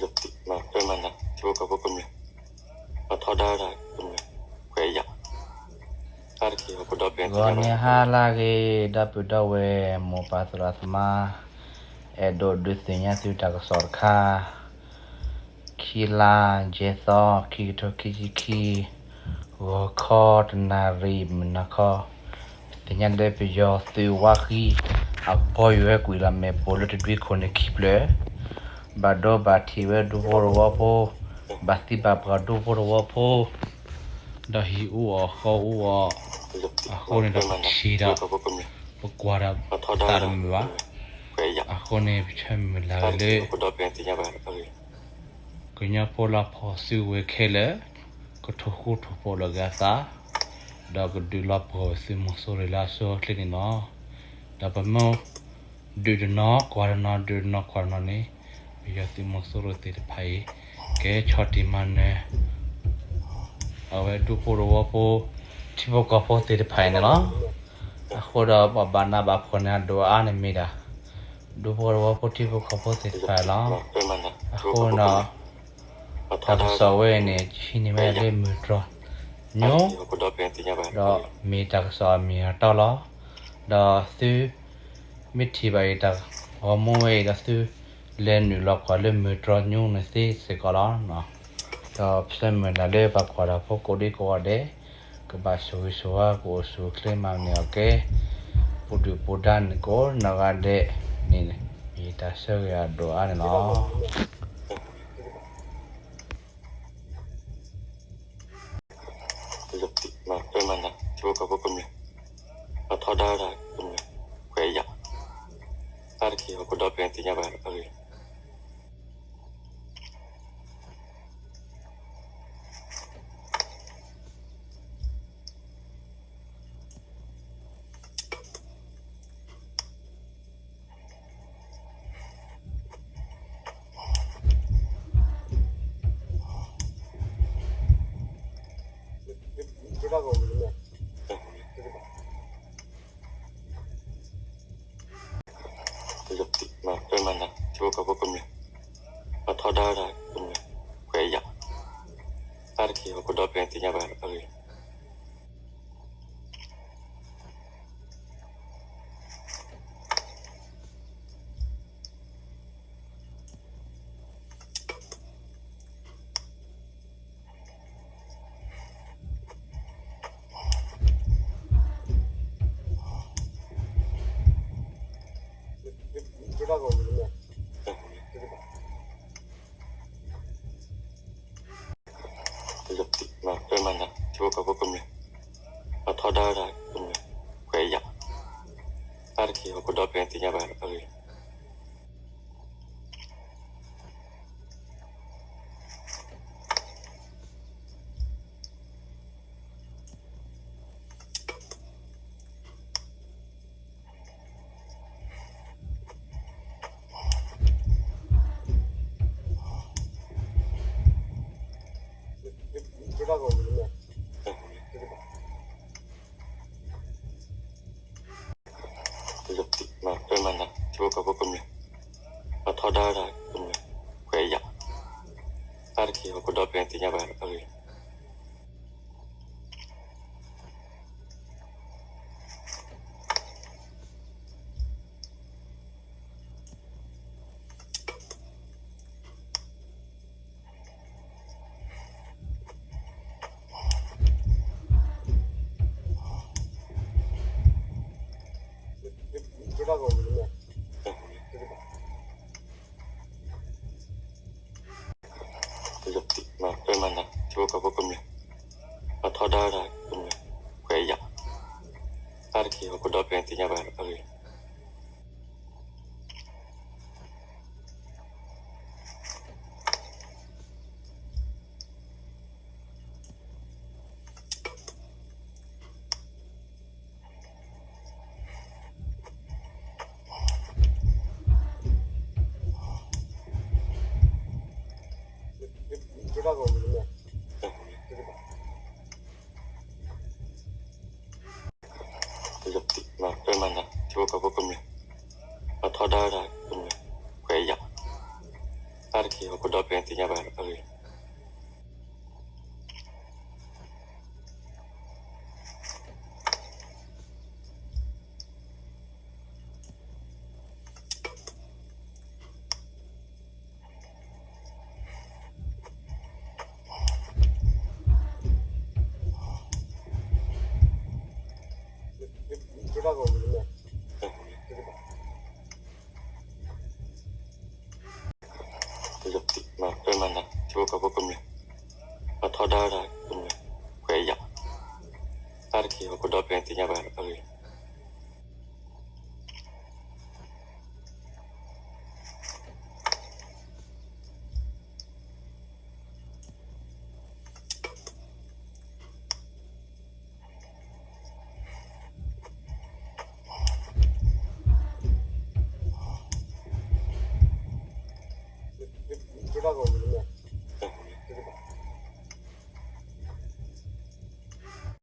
ဂီၤန့ၣ်ဟါလၢအဂ့ၤ ဒီပုၢ်ဒီဝဲၢ်မိၢ်ပၢ်သရၣ်သမါ, အဲၣ်ဒိးဒုးသ့ၣ်ညါသုတၢ်ကစီၣ်တခါ, ခံလါယဲၢ်သီ ခံကထိခံဆံခံ, ဂီၤခီတနၣ်ရံၣ်မုၢ်နၤခီ, သ့ၣ်ညါလၢပယီၤသုးဝါဃံ အဘီယူၤဟဲကွံာ်လီၤမ့ၣ်ပိၢ်လၢတဒွံခိၣ်န့ၣ်ခံဖျၢၣ်, ဘၣ်ဒိဘၣ်ထံးဝဲဒူဖိသဝီဖိ, ဘၣ်သံဘၣ်ပှၢ်ဒူဖိသဝီဖိ, ဒီးဟံၣ်အူအီၣ်ဃီအူအီၣ်, အဃိန့ၣ်ဒီးပထံၣ်ဒီး ပကွၢ်ဒီးပသးတမုာ်ဘၣ်. အဃိန့ၣ် ပဆၢမုၢ်လၢ်ဂ့ၤလၢ ကညီဖိလၢဖီၣ်စုကဝဲၤခဲလၢာ် ကထိၣ်ဃူထိၣ်ဖိးလိာ်က့ၤအသး, ဒီးကဒုးလီၤပှီၢ်ဝဲသုးမီၤစိရိၤလၢအဆိအချ့န့ၣ်လီၤ. ဒီးပမ့ၢ်ဒုးတနီၤကွၢ်တနီၤ ဒုးတနီၤကွၢ်တနီၤန့ၣ် ပယီၤသုးမီၤစိရိၤသ့ၣ်တဖၣ်အံၤ ကဲဆီၣ်တံၢ်မၤနၢၤ အဝဲဒူဖိသဝီဖိ ထံဖိကီၢ်ဖိသ့ၣ်တဖၣ်အံၤန့ၣ်လီၤ. အဃိဒီးပှၤဘၣ်နးဘၣ်ဖှီၣ်န့ၣ် အဒိၣ်အါန့ၣ်မ့ၢ်ဒၣ် ဒူဖိသဝီဖိထံဖိကီၢ်ဖိသ့ၣ်တဖၣ်လီၤ. အဃိဒီး တၢ်ကစီၣ်ဝဲအံၤန့ၣ် ဟံးန့ၢ်ဝဲလၢမုၢ်တြီၤညိ ဒီးမ့ၢ်တၢ်ကစီၣ်အမ့ၢ်အတီလီၤ. ဒီးသု မ့ၢ်ထံၣ်ဘၣ်အံၤတၢ်ဂီၤမူဝဲအံၤဒီးသု လဲၤနုာ်လီၤကွၢ်လၢမုၢ်တြီၤညိန့ၣ်သ့စ့ၢ်ကီးလီၤ. ဒီးပဆၢမုၢ်လၢ်လၢပှၤကွၢ်တၢ်ဖိကိးဒံကိးဂၤဒဲး ကဘၣ်ဆိၣ်ဂ့ၤဆိၣ်ဝါ ကအိၣ်ဆူၣ်အိၣ်ချ့မၤန့ၢ်အီၣ်ကဲ ပူၤဒုၣ်ပူၤဒါန့ၣ်ကိးနီၢ်ဂၤဒဲးန့ၣ် မ့ၢ်တၢ်ဆၢဂ့ၤအဒိၣ်အါန့ၣ်လီၤ. တၢ်တက့ၢ် ဟီၣ်ခိၣ်ဒီဖျၢၣ်န့ၣ်သ့ၣ်ညါဘၣ်အဂ့ၢ် ပမၤတၢ် ထံဖိကီၢ်ဖိကမျၢၢ် ပထီဒါဝဲဒၣ်ကမျၢၢ် ခွဲးယာ် တၢ်တက့ၢ် ဟီၣ်ခိၣ်ဒီဖျၢၣ်န့ၣ်သ့ၣ်ညါဘၣ်အဂ့ၢ် ကဲဘၣ်ဂီၢ်မုၢ်န့ၣ်